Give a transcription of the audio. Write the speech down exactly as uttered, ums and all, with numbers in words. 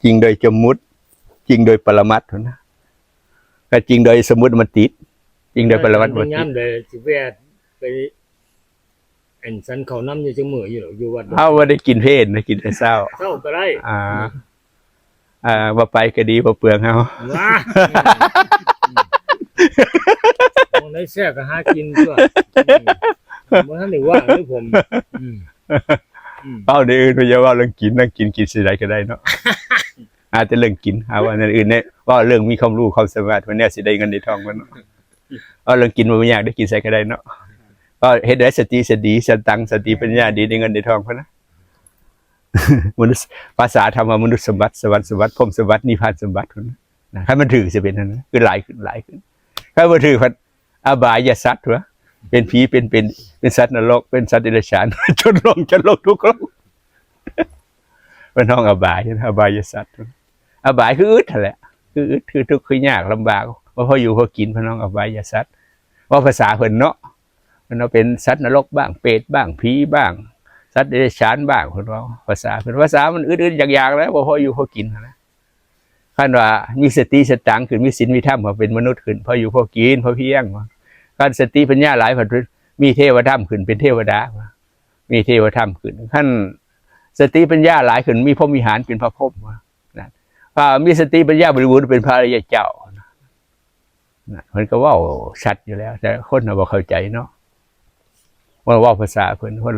จริงโดยสมมุติ จริงโดยปรมัตถ์นะ ถ้าจริงโดยสมมุติมันติด จริงโดยปรมัตถ์มันติด ยามใดสิแวะไป อันสันข้าวนำอยู่จักมื้ออยู่ดอก อยู่วัดดอก เฮาบ่ได้กินเพลนะ กินแต่เช้า เช้าก็ได้ อ่า อ่า บ่ไปก็ดี บ่เปลืองเฮา ว้า หม่องใดแซ่บก็หากินตั๊ว อืม บ่ทันได้ว่างเด้อผม อืม อืม เว้าในอื่น บ่อย่าเว้าเรื่องกิน เรื่องกิน กินสิใดก็ได้เนาะ อาจจะเรื่องกิน เอาว่าอันอื่นเนี่ย เว้าเรื่องมีความรู้ความสามารถ เพิ่นแนวสิได้เงินได้ทองเพิ่นเนาะ เว้าเรื่องกินบ่ยาก ได้กินใส่ก็ได้เนาะ ก็เฮ็ดได้สติสดี สตังค์ สติปัญญาดี ได้เงินได้ทองเพิ่นนะ มนุษย์ ภาษาธรรมว่ามนุษย์สมบัติ สวรรค์สมบัติ พรหมสมบัติ นิพพานสมบัติเพิ่นนะ คันมันถืกสิเป็นนั่นนะ คือหลายขึ้น หลายขึ้น คันบ่ถืกพัด อบายสัตว์วะ เป็นผี เป็น เป็น เป็นสัตว์นรก เป็นสัตว์เดรัจฉาน จนลง จนลงทุกข์ลง เป็นห้องอบายนะ อบายสัตว์ อบายคืออึดหั่นแหละ คืออึด คือทุกข์ คือยากลำบาก ว่าพออยู่พอกิน เพิ่นห้องอบายสัตว์ ว่าภาษาเพิ่นเนาะ เพิ่นว่าเป็นสัตว์นรกบ้าง เปรตบ้าง ผีบ้าง สัตว์เดรัจฉานบ้าง เพิ่นว่าภาษาเพิ่น ภาษามันอึดๆ อยากๆ แล้ว บ่พออยู่พอกินหั่นนะ คันว่ามีสติสตังค์ขึ้น มีศีลมีธรรม พอเป็นมนุษย์ขึ้น พออยู่พอกิน พอเพียง คันสติปัญญาหลาย พัดมีเทวธรรมขึ้น เป็นเทวดา มีเทวธรรมขึ้น คันสติปัญญาหลายขึ้น มีพรหมวิหาร เป็นพระพรหม นะ ถ้ามีสติปัญญาบริบูรณ์ เป็นพระอริยเจ้า นะ เพิ่นก็เว้าชัดอยู่แล้ว แต่คนน่ะบ่เข้าใจเนาะ ว่าเว้าภาษาเพิ่น คน